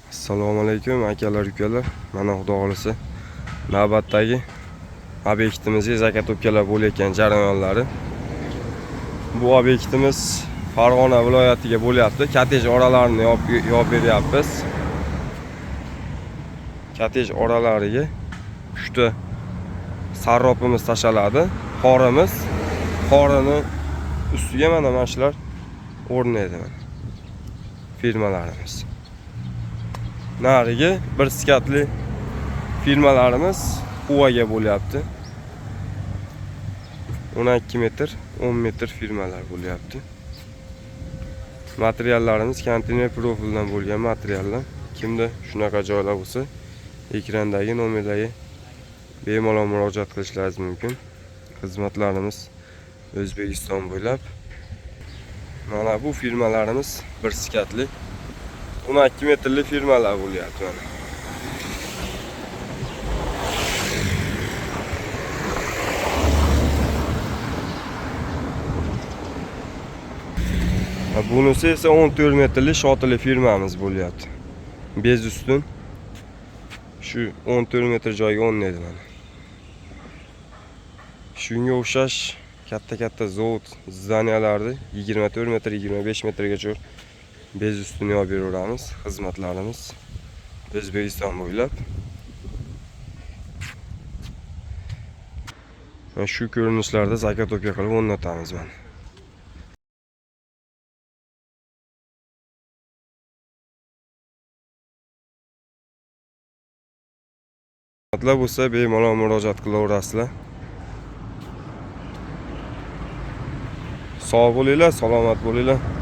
Assalomu alaykum akalar, ukalar. Mana xudo xolisa navbatdagi obyektimizga zakatopkalar bo'layotgan jarayonlari. Bu obyektimiz Farg'ona viloyatiga bo'lyapti. Kottej oralarini yopib beryapmiz. Kottej oralariga 3 ta sarropimiz tashaladi. Qorimiz, qorini ustiga mana shular o'rnaydi mana. Firmalarimiz. Narigi bir skatli firmalarimiz Quvaga bo'lyapti. 12 metr, 10 metr firmalar bo'lyapti. Materiallarimiz konteyner profildan bo'lgan materiallar. Kimda shunaqa joylar bo'lsa, ekrandagi nomerlarga bemalol murojaat qilishlaringiz mumkin. Xizmatlarimiz O'zbekiston bo'ylab. Mana bu firmalarimiz bir skatli 12 metrli firmalar bo'lyapti mana. Bunisi esa 14 metrli shotili firmamiz bo'lyapti. Bez ustun. Shu 14 metr joyga o'rnaydi mana. Shunga o'xshash katta-katta zavod zdaniyalarni 24 metr, 25 metrgacha bez ustuni olib beraveramiz. Xizmatlarimiz O'zbekiston bo'ylab. Mana shu ko'rinishlarda zakatopka qilib o'rnatamiz mana. Xizmatlar bo'lsa bemalol murojaat qilaverasizlar. Sog' bo'linglar, salomat bo'linglar.